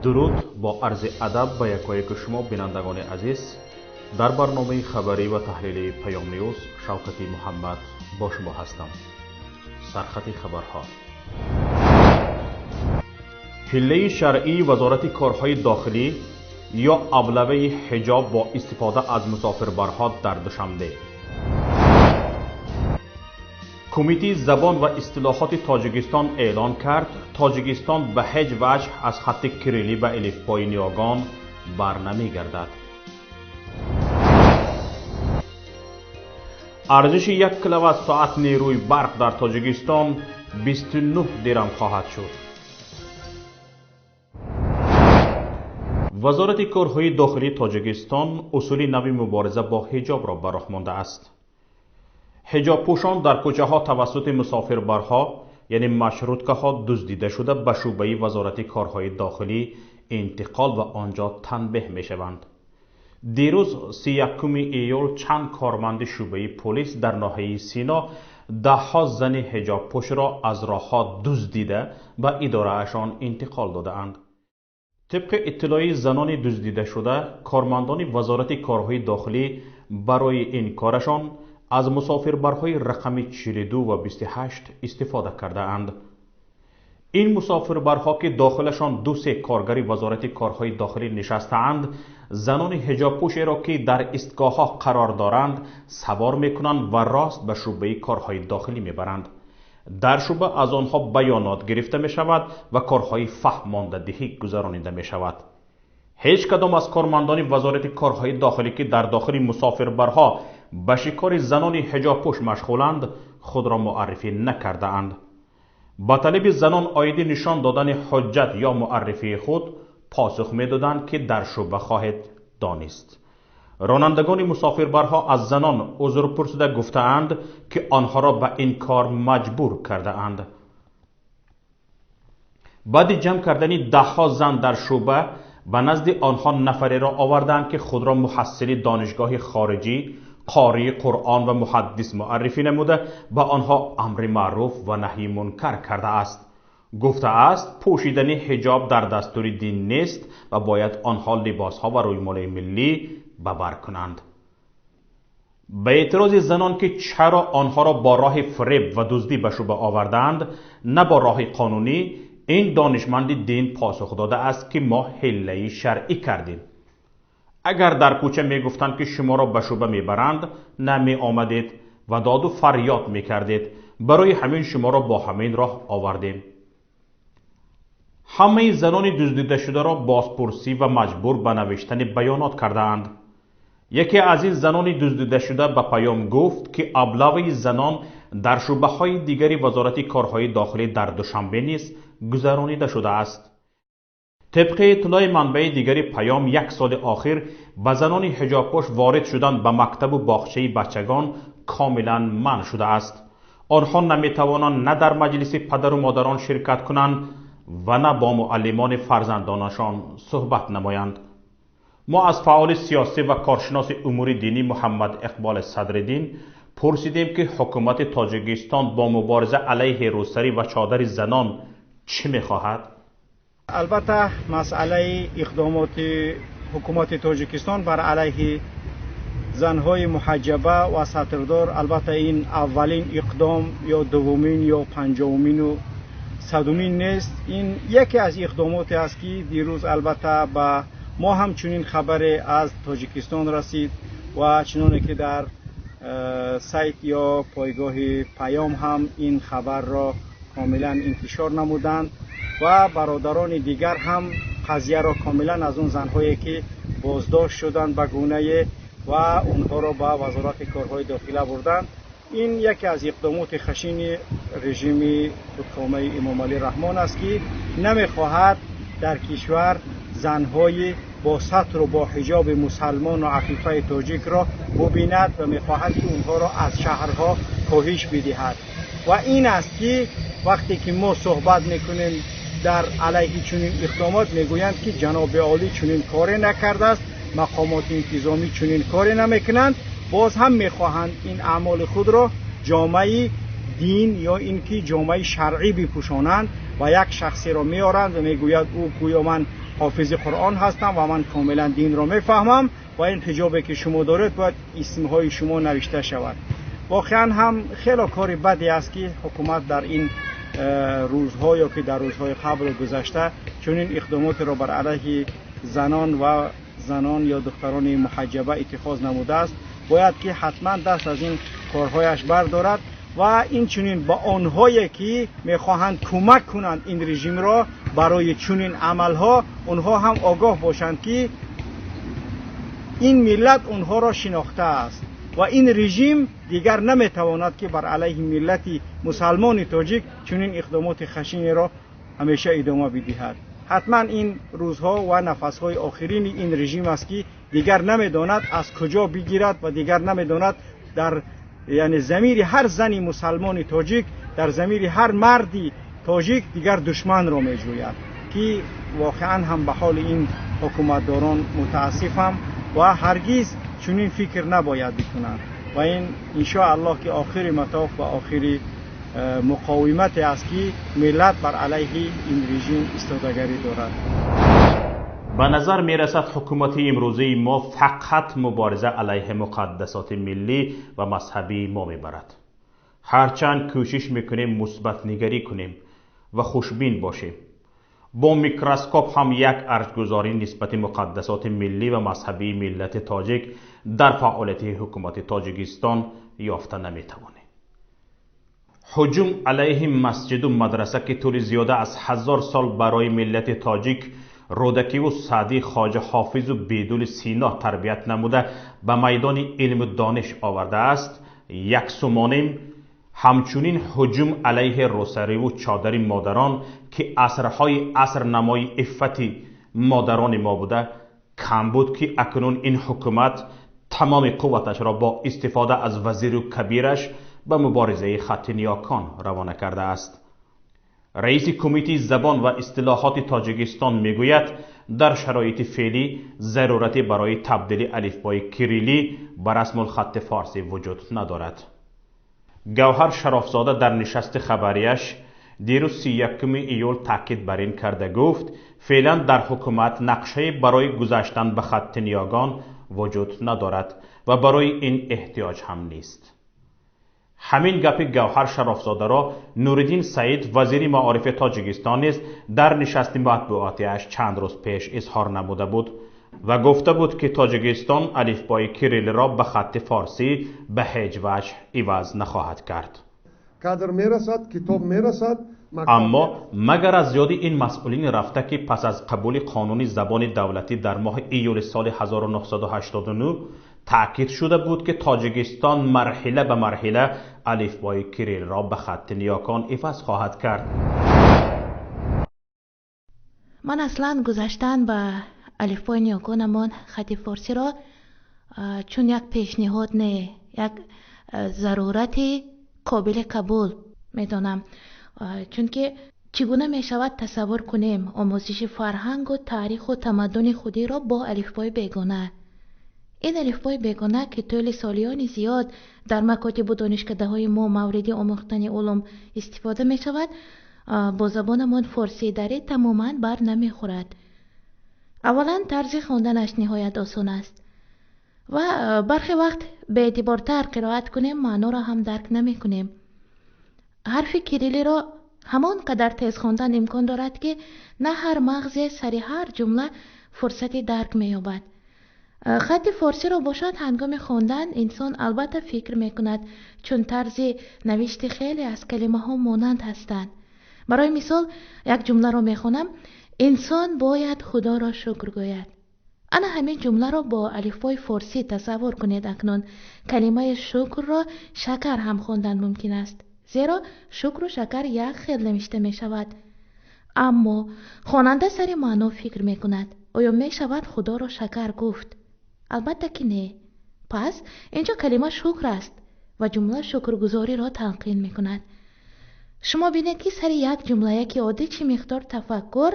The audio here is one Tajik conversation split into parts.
Дуруд бо арзи адаб ба якояки шумо бинандагони азиз. Дар барномаи хабарӣ ва таҳлилии Паём Ньюз Шавкати Муҳаммад бо шумо ҳастам. Сархати хабарҳо. Ҳиллаи шаръии Вазорати корҳои дохилӣ ё аблаваи ҳиҷоб бо истифода аз мусофирбарҳо дар Душанбе. Кумитаи забон ва истилоҳоти Тоҷикистон эълон кард, Тоҷикистон ба ҳеҷ ваҷҳ аз хатти кирилӣ ба элифбои ниёгон бар намегардад. Арзиши 1 киловатт-соат нерӯи барқ дар Тоҷикистон 29 дирам хоҳад шуд. Вазорати корҳои дохилии Тоҷикистон усули нави мубориза бо ҳиҷобро ба роҳ мондааст. Ҳиҷобпӯшон дар кӯчаҳо тавассути мусофирбарҳо, яъне маршруткаҳо дуздида шуда ба шӯъбаи Вазорати корҳои дохилӣ интиқол ва он ҷо танбеҳ мешаванд. Дирӯз 31 июл чанд корманди шӯъбаи полис дар ноҳияи Сино даҳҳо зани ҳиҷобпӯшро аз роҳҳо дуздида ба идораашон интиқол додаанд. Тибқи иттилои занони дуздидашуда, кормандони Вазорати корҳои дохилӣ барои ин корашон аз мусофирбарҳои рақами 42 ва 28 истифода кардаанд. Ин мусофирбарҳо ки дохилашон ду-се коргари Вазорати корҳои дохилӣ нишастаанд, занони ҳиҷобпӯшеро ки дар истгоҳҳо қарор доранд савор мекунанд ва рост ба шӯъбаи корҳои дохилӣ мебаранд. Дар шӯъба аз онҳо баёнот гирифта мешавад ва корҳои фаҳмондадиҳӣ гузаронида мешавад. Ҳеҷ кадом аз кормандони Вазорати корҳои дохилӣ ки дар дохили мусофирбарҳо ба шикори занони ҳиҷобпӯш машғуланд, худро муаррифӣ накардаанд. Ба талаби занон оиди нишон додани ҳуҷҷат ё муаррифии худ посух медоданд, ки дар шӯъба хоҳед донист. Ронандагони мусофирбарҳо аз занон узр пурсида гуфтаанд, ки онҳоро ба ин кор маҷбур кардаанд. Баъди ҷамъ кардани даҳҳо зан дар шӯъба ба назди онҳо нафареро оварданд, ки худро муҳассили донишгоҳи хориҷӣ, қории Қуръон ва муҳаддис муаррифӣ намуда ба онҳо амри маъруф ва наҳйи мункар кардааст. Гуфтааст, пӯшидани ҳиҷоб дар дастури дин нест ва бояд онҳо либосҳо ва рӯймолаи миллӣ ба бар кунанд. Ба эътирози занон, ки чаро онҳоро бо роҳи фиреб ва дуздӣ ба шӯъба овардаанд, на бо роҳи қонунӣ, ин донишманди дин посух додааст, ки мо ҳиллаи шаръӣ кардем. Агар дар кӯча мегуфтанд, ки шуморо ба шӯъба мебаранд, намеомадед ва доду фарёд мекардед. Барои ҳамин шуморо бо ҳамин роҳ овардем. Ҳамаи занони дуздидашударо бозпурсӣ ва маҷбур ба навиштани баёнот кардаанд. Яке аз ин занони дуздидашуда ба Паём гуфт, ки аблаваи занон дар шӯъбаҳои дигари Вазорати корҳои дохилӣ дар Душанбе низ гузаронида шудааст. Тибқи иттилои манбаи дигари Паём, як соли охир ба занони ҳиҷобпӯш ворид шудан ба мактабу боғчаи бачагон комилан манъ шудааст. Онҳо наметавонанд на дар маҷлиси падару модарон ширкат кунанд ва на бо муаллимони фарзандонашон суҳбат намоянд. Мо аз фаъоли сиёсӣ ва коршиноси умури динӣ Муҳаммад Иқболи Садриддин пурсидем, ки ҳукумати Тоҷикистон бо мубориза алайҳи рӯсарӣ ва чодари занон чӣ мехоҳад? Албатта, масъалаи иқдомоти ҳукумати Тоҷикистон бар алайҳи занҳои муҳаҷҷаба ва сатрдор, албатта ин аввалин иқдом ё дуввумин ё панҷумину садумин нест. Ин яке аз иқдомоте аст, ки дирӯз албатта ба мо ҳамчунин хабаре аз Тоҷикистон расид ва чуноне ки дар сайт ё пойгоҳи Паём ҳам ин хабарро комилан интишор намуданд ва бародарони дигар ҳам қазияро комилан аз он занҳое ки боздошт шуданд ба гунае ва онҳоро ба Вазорати корҳои дохила бурданд. Ин яке аз иқдомоти хашини режими худкомаи Эмомалӣ Раҳмон аст, ки намехоҳад дар кишвар занҳои бо сатру бо ҳиҷоби мусалмону афифаи тоҷикро бубинад ва мехоҳад, ки онҳоро аз шаҳрҳо коҳиш бидиҳад. Ва ин аст, ки вақте ки мо суҳбат мекунем дар алайҳи чунин иқдомот, мегӯянд, ки ҷаноби олӣ чунин коре накардааст, мақомоти интизомӣ чунин коре намекунанд. Боз ҳам мехоҳанд ин аъмоли худро ҷомаи дин ё ин ки ҷомаи шаръӣ бипӯшонанд. ва як шахсеро меоранд ва мегӯяд ӯ гӯё ман ҳофизи Қуръон ҳастам ва ман комилан динро мефаҳмам ва ин ҳиҷобе ки шумо доред бояд исмҳои шумо навишта шавад. Воқеан ҳам хеле кори баде аст ки ҳукумат дар ин рӯзҳо ё ки дар рӯзҳои қабл гузашта чунин иқдомотеро бар алайҳи занон ва занон ё духтарони муҳаҷҷаба иттихоз намудааст. Бояд ки ҳатман даст аз ин корҳояш бардорад ва инчунин ба онҳое ки мехоҳанд кӯмак кунанд ин режимро барои чунин амалҳо, онҳо ҳам огоҳ бошанд ки ин миллат онҳоро шинохтааст ва ин режим дигар наметавонад ки бар алайҳи миллати мусалмони тоҷик чунин иқдомоти хашинеро ҳамеша идома бидиҳад. Ҳатман ин рӯзҳо ва нафасҳои охирини ин режим аст ки дигар намедонад аз куҷо бигирад ва дигар намедонад дар яъне замири ҳар зани мусалмони тоҷик, дар замири ҳар марди тоҷик дигар душманро меҷӯяд ки воқеан ҳам ба ҳоли ин ҳукуматдорон мутаассифам ва ҳаргиз чунин фикр набояд бикунанд ва ин иншоаллоҳ ки охири матоф ва охири муқовимате аст ки миллат бар алайҳи ин режим истодагарӣ дорад. Ба назар мерасад ҳукумати имрӯзаи мо фақат мубориза алайҳи муқаддасоти миллӣ ва мазҳабии мо мебарад. Ҳарчанд кӯшиш мекунем мусбатнигарӣ кунем ва хушбин бошем, бо микроскоп ҳам як арҷгузорӣ нисбати муқаддасоти миллӣ ва мазҳабии миллати тоҷик дар фаъолияти ҳукумати Тоҷикистон ёфта наметавонем. Ҳуҷум алайҳи масҷиду мадраса ки тӯли зиёда аз 1000 сол барои миллати тоҷик Рӯдакиву Саъдӣ, Хоҷа Ҳофизу Бедули Сино тарбият намуда ба майдони илму дониш овардааст, як сумонем ҳамчунин ҳуҷум алайҳи рӯсариву чодари модарон ки асрҳои аср намои иффати модарони мо буда кам буд ки акнун ин ҳукумат тамоми қувваташро бо истифода аз вазиру кабираш ба муборизаи хатти ниёкон равона кардааст. Раиси кумитаи забон ва истилоҳоти Тоҷикистон мегӯяд дар шароити феълӣ зарурате барои табдили алифбои кириллӣ ба расмулхатти форсӣ вуҷуд надорад. Гавҳар Шарофзода дар нишасти хабарияш дирӯз 31 июл таъкид бар ин карда гуфт феълан дар ҳукумат нақшае барои гузаштан ба хатти ниёгон вуҷуд надорад ва барои ин эҳтиёҷ ҳам нест. Ҳамин гапи Гавҳар Шарофзодаро Нуриддин Саид, вазири маорифи Тоҷикистон низ дар нишасти матбуотиаш чанд рӯз пеш изҳор намуда буд ва гуфта буд ки Тоҷикистон алифбои кириллиро ба хатти форсӣ ба ҳеҷ ваҷҳ иваз нахоҳад кард. Кадр мерасад, китоб мерасад. Аммо магар аз ёди ин масъулини рафта ки пас аз қабули қонуни забони давлатӣ дар моҳи июли соли 1989 таъкид шуда буд ки Тоҷикистон марҳила ба марҳила алифбои кириллро ба хатти ниёкон иваз хоҳад кард. Ман аслан гузаштан ба алифбои ниёконамон хати форсиро чун як пешниҳод не, як зарурати қобили қабул медонам. Чунки чӣ гуна мешавад тасаввур кунем омӯзиши фарҳангу таъриху тамаддуни худиро бо алифбои бегона? Ин алифбои бегона ки тӯли солиёни зиёд дар макотибу донишкадаҳои мо мавриди омӯхтани улум истифода мешавад, бо забонамон форсии дарӣ тамоман бар намехӯрад. Аввалан тарзи хонданаш ниҳоят осон аст ва бархе вақт беэътибортар қироат кунем маъноро ҳам дарк намекунем. Ҳарфи кириллиро ҳамон қадар тез хондан имкон дорад ки на ҳар мағзе сари ҳар ҷумла фурсати дарк меёбад. Хатти форсиро бошад ҳангоми хондан инсон албатта фикр мекунад, чун тарзи навишти хеле аз калимаҳо монанд ҳастанд. Барои мисол як ҷумларо мехонам: инсон бояд Худоро шукр гӯяд. Ана ҳамин ҷумларо бо алифбои форсӣ тасаввур кунед. Акнун калимаи шукрро шакар ҳам хондан мумкин аст, зеро шукру шакар як хел навишта мешавад. Аммо хонанда сари маъно фикр мекунад: оё мешавад Худоро шакар гуфт? Албатта ки не. Пас инҷо калима шукр аст ва ҷумла шукргузориро талқин мекунад. Шумо бинед ки сари як ҷумлаяки оддӣ чӣ миқдор тафаккур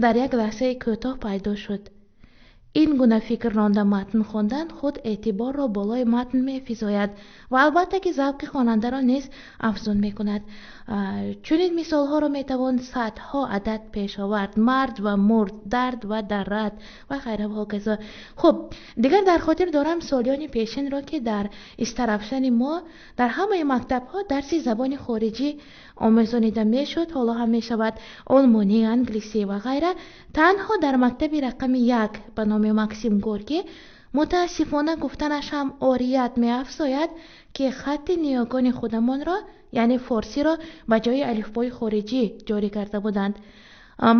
дар як лаҳзаи кӯтоҳ пайдо шуд. Ин гуна фикр ронда матн хондан худ эътиборро болои матн мефизояд ва албатта ки завқи хонандаро низ афзун мекунад. Чунин мисолҳоро метавон садҳо адад пеш овард: мард ва мурд, дард ва даррад ва ғайра ва ҳоказо. Хуб, дигар дар хотир дорам солиёни пешинро, ки дар Истарафшани мо дар ҳамаи мактабҳо дарси забони хориҷӣ омӯзонида мешуд, ҳоло ҳам мешавад, олмонӣ, англисӣ ва ғайра. Танҳо дар мактаби рақами 1 ба номи Максим Горкий, мутаассифона, гуфтанаш ҳам орият меафзояд, ки хатти ниёгони худамонро, яъне форсиро, ба ҷои алифбои хориҷӣ ҷорӣ карда буданд.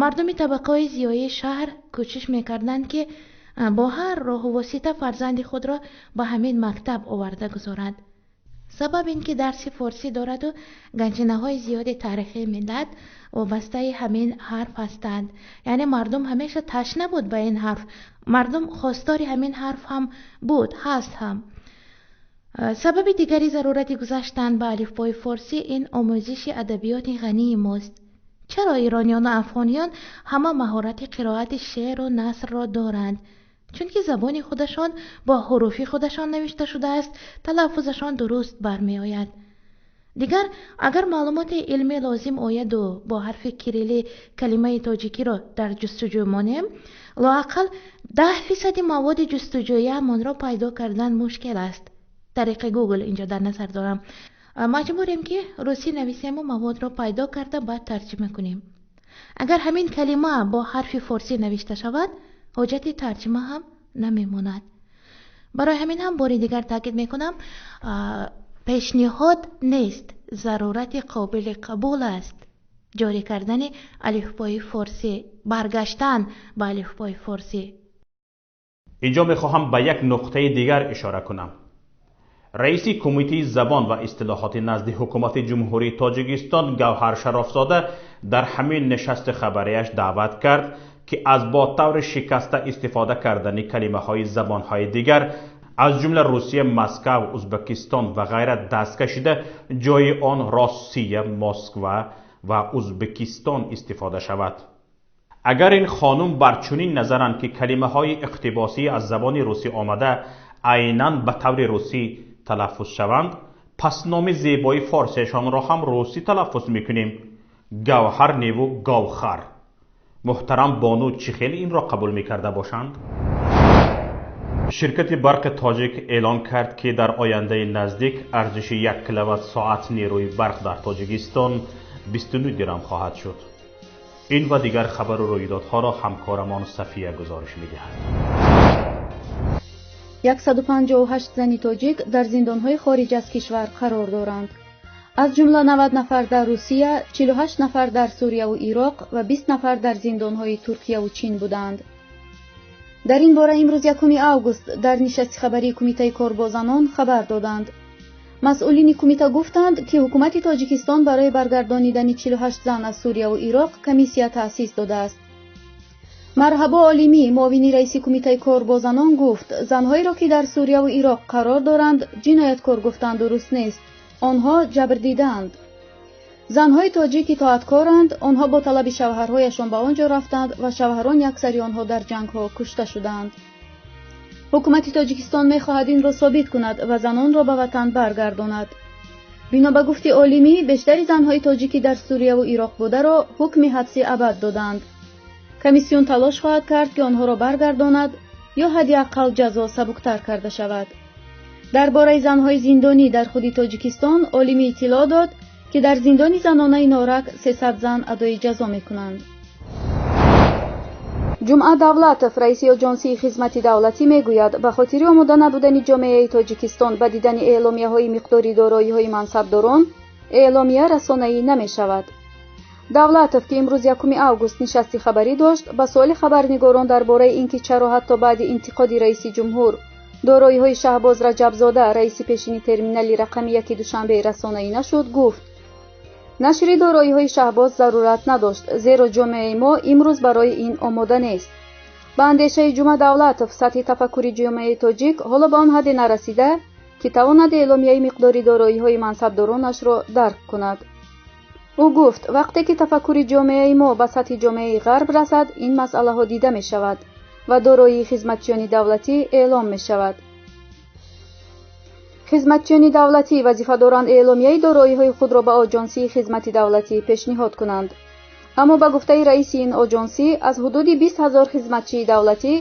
Мардуми табақаҳои зиёии шаҳр кӯшиш мекарданд, ки бо ҳар роҳу восита фарзанди худро ба ҳамин мактаб оварда гузоранд. Сабаб ин ки дарси форсӣ дораду ганҷинаҳои зиёди таърихии миллат вобастаи ҳамин ҳарф ҳастанд. Яъне мардум ҳамеша ташна буд ба ин ҳарф, мардум хостори ҳамин ҳарф ҳам буд, ҳаст ҳам. Сабаби дигари зарурати гузаштан ба алифбои форсӣ ин омӯзиши адабиёти ғании мост. Чаро ирониёну афғониён ҳама маҳорати қироати шеъру насрро доранд? Чунки забони худашон бо ҳуруфи худашон навишта шудааст, талаффузашон дуруст бармеояд. Дигар агар маълумоти илмӣ лозим ояду бо ҳарфи кирилӣ калимаи тоҷикиро дар ҷустуҷӯ монем, лоақал 10 фисади маводи ҷустуҷӯяамонро пайдо кардан мушкил аст. Тариқи Гугл инҷо дар назар дорам. Маҷбурем, ки русӣ нависему маводро пайдо карда, баъд тарҷима кунем. Агар ҳамин калима бо ҳарфи форсӣ навишта шавад, ҳоҷати тарҷима ҳам намемонад. Барои ҳамин ҳам бори дигар таъкид мекунам: пешниҳод нест, зарурати қобили қабул аст ҷорӣ кардани алифбои форсӣ, баргаштан ба алифбои форсӣ. Инҷо мехоҳам ба як нуқтаи дигар ишора кунам. Раиси Кумитаи забон ва истилоҳоти назди Ҳукумати Ҷумҳурии Тоҷикистон Гавҳар Шарофзода дар ҳамин нишасти хабарияш даъват кард, ки аз бо таври шикаста истифода кардани калимаҳои забонҳои дигар, аз ҷумла Русия, Москав, Узбекистон ва ғайра даст кашида, ҷои он Россия, Москва ва Узбекистон истифода шавад. Агар ин хонум бар чунин назаранд, ки калимаҳои иқтибосӣ аз забони русӣ омада айнан ба таври русӣ талаффуз шаванд, пас номи зебои форсиашонро ҳам русӣ талаффуз мекунем: Гавҳар неву Говхар. Муҳтарам бону чӣ хел инро қабул мекарда бошанд? Ширкати Барқи Тоҷик эълон кард, ки дар ояндаи наздик арзиши 1 киловатт соат нерӯи барқ дар Тоҷикистон 29 дирам хоҳад шуд. Ин ва дигар хабару рӯйдодҳоро ҳамкорамон Сафия гузориш медиҳад. 158 зани тоҷик дар зиндонҳои хориҷ аз кишвар қарор доранд. Аз ҷумла 90 нафар дар Русия, 48 нафар дар Сурияву Ироқ ва 20 нафар дар зиндонҳои Туркияву Чин буданд. Дар ин бора имрӯз, 1 август, дар нишасти хабарии Кумитаи кор бо занон хабар доданд. Масъулини кумита гуфтанд, ки ҳукумати Тоҷикистон барои баргардонидани 48 зан аз Сурияву Ироқ комиссия таъсис додааст. Марҳабо Олимӣ, муовини раиси Кумитаи кор бо занон, гуфт, занҳоеро, ки дар Сурияву Ироқ қарор доранд, ҷинояткор гуфтан дуруст нест, онҳо ҷабрдидаанд. Занҳои тоҷик итоаткоранд. Онҳо бо талаби шавҳарҳояшон ба он ҷо рафтанд ва шавҳарони аксари онҳо дар ҷангҳо кушта шуданд. Ҳукумати Тоҷикистон мехоҳад инро собит кунад ва занонро ба ватан баргардонад. Бино ба гуфти Олимӣ, бештари занҳои тоҷикӣ дар Сурияву Ироқ бударо ҳукми ҳабси абад доданд. Комиссион талош хоҳад кард, ки онҳоро баргардонад ё ҳадди аққал ҷазо сабуктар карда шавад. Дар бораи занҳои зиндонӣ дар худи Тоҷикистон Олимӣ иттилоъ дод, ки дар зиндони занонаи Норак 300 зан адои ҷазо мекунанд. Ҷумъа Давлатов, раиси Оҷонсии хизмати давлатӣ, мегӯяд, ба хотири омода набудани ҷомеаи Тоҷикистон ба дидани эъломияҳои миқдори дороиҳои мансабдорон эъломия расонаӣ намешавад. Давлатов, ки имрӯз, 1 август, нишасти хабарӣ дошт, ба суоли хабарнигорон дар бораи ин ки чаро ҳатто баъди интиқоди раиси ҷумҳур дороиҳои Шаҳбоз Раҷабзода, раиси пешини терминали рақами 1 Душанбе, расонаӣ нашуд, гуфт, нашри дороиҳои Шаҳбоз зарурат надошт, зеро ҷомеаи мо имрӯз барои ин омода нест. Ба андешаи Ҷумъа Давлатов, сатҳи тафаккури ҷомеаи тоҷик ҳоло ба он ҳадде нарасида, ки тавонад эъломияи миқдори дороиҳои мансабдоронашро дарк кунад. Ӯ гуфт, вақте ки тафаккури ҷомеаи мо ба сатҳи ҷомеаи ғарб расад, ин масъалаҳо дида мешавад. ва дороии хизматчиёни давлатӣ эълом мешавад. Хизматчиёни давлатӣ вазифа доранд эъломияи дороиҳои худро ба Оҷонсии хизмати давлатӣ пешниҳод кунанд. Аммо ба гуфтаи раиси ин оҷонсӣ, аз ҳудуди 20 ҳазор хизматчии давлатӣ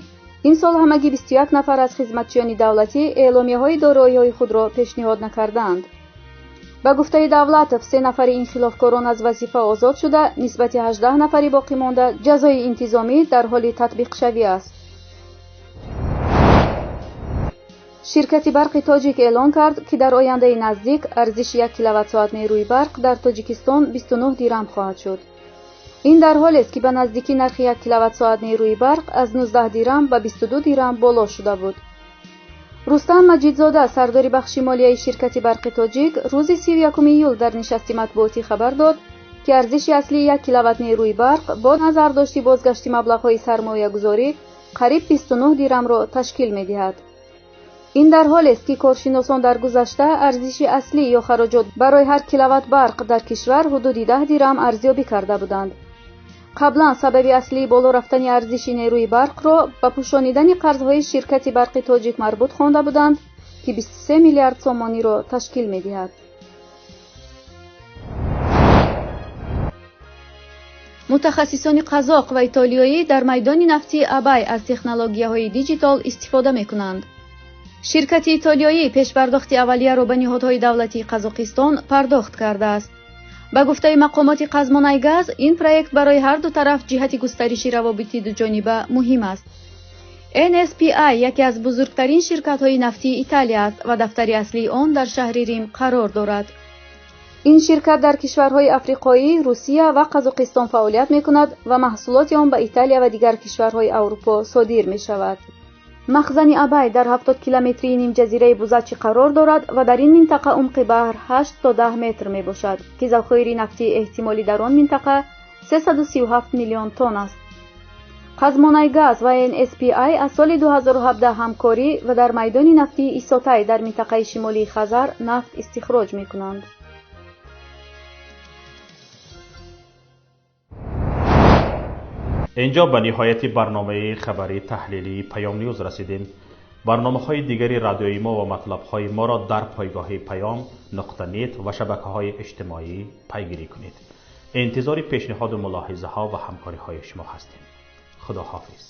имсол ҳамагӣ 21 нафар аз хизматчиёни давлатӣ эъломияҳои дороиҳои худро пешниҳод накардаанд. Ба гуфтаи Давлатов, 3 нафари ин хилофкорон аз вазифа озод шуда, нисбати 18 нафари боқӣ монда ҷазои интизомӣ дар ҳоли татбиқшавӣ аст. Ширкати барқи тоҷик эълон кард, ки дар ояндаи наздик арзиши 1 киловатт-соат нерӯи барқ дар Тоҷикистон 29 дирам хоҳад шуд. Ин дар ҳолест, ки ба наздикӣ нархи 1 киловатт-соат нерӯи барқ аз 19 дирам ба 22 дирам боло шуда буд. Рустам Маҷидзода, сардори бахши молияи ширкати барқи тоҷик, рӯзи 31 июл дар нишасти матбуотӣ хабар дод, ки арзиши аслии 1 киловатт нерӯи барқ бо назардошти бозгашти маблағҳои сармоягузорӣ қариб 29 дирамро ташкил медиҳад. Ин дар ҳолест, ки коршиносон дар гузашта арзиши аслӣ ё хароҷот барои ҳар киловатт барқ дар кишвар ҳудуди 10 дирам арзёбӣ карда буданд. Қаблан сабаби аслии боло рафтани арзиши нерӯи барқро ба пӯшонидани қарзҳои ширкати барқи тоҷик марбут хонда буданд, ки 23 миллиард сомониро ташкил медиҳад. Мутахассисони қазоқ ва итолиёӣ дар майдони нафтии Абай аз технологияҳои диҷитал истифода мекунанд. Ширкати итолиёӣ пешпардохти аввалияро ба ниҳодҳои давлатии Қазоқистон пардохт кардааст. Ба гуфтаи мақомоти Қазмунайгаз, ин проект барои ҳар ду тараф ҷиҳати густариши равобити дуҷониба муҳим аст. NSPI яке аз бузургтарин ширкатҳои нафтии Италия аст ва дафтари аслии он дар шаҳри Рим қарор дорад. Ин ширкат дар кишварҳои Африқоӣ, Русия ва Қазоқистон фаъолият мекунад ва маҳсулоти он ба Италия ва дигар кишварҳои Аврупо содир мешавад. Махзани Абай дар 70 километрии нимҷазираи Бузачи қарор дорад ва дар ин минтақа умқи баҳр 8 то 10 метр мебошад, ки захоири нафтии эҳтимолӣ дар он минтақа 337 миллион тонн аст. Қазмунайгаз ва NSPI аз соли 2017 ҳамкорӣ ва дар майдони нафтии Исотай дар минтақаи шимолии Хазар нафт истихроҷ мекунанд. Инҷо ба ниҳояти барномаи хабарии таҳлилии Паём Ньюз расидем. Барномаҳои дигари радиои мо ва матлабҳои моро дар пойгоҳи payam.net ва шабакаҳои иҷтимоӣ пайгирӣ кунед. Интизори пешниҳоду мулоҳизаҳо ва ҳамкориҳои шумо ҳастем. Худо ҳофиз.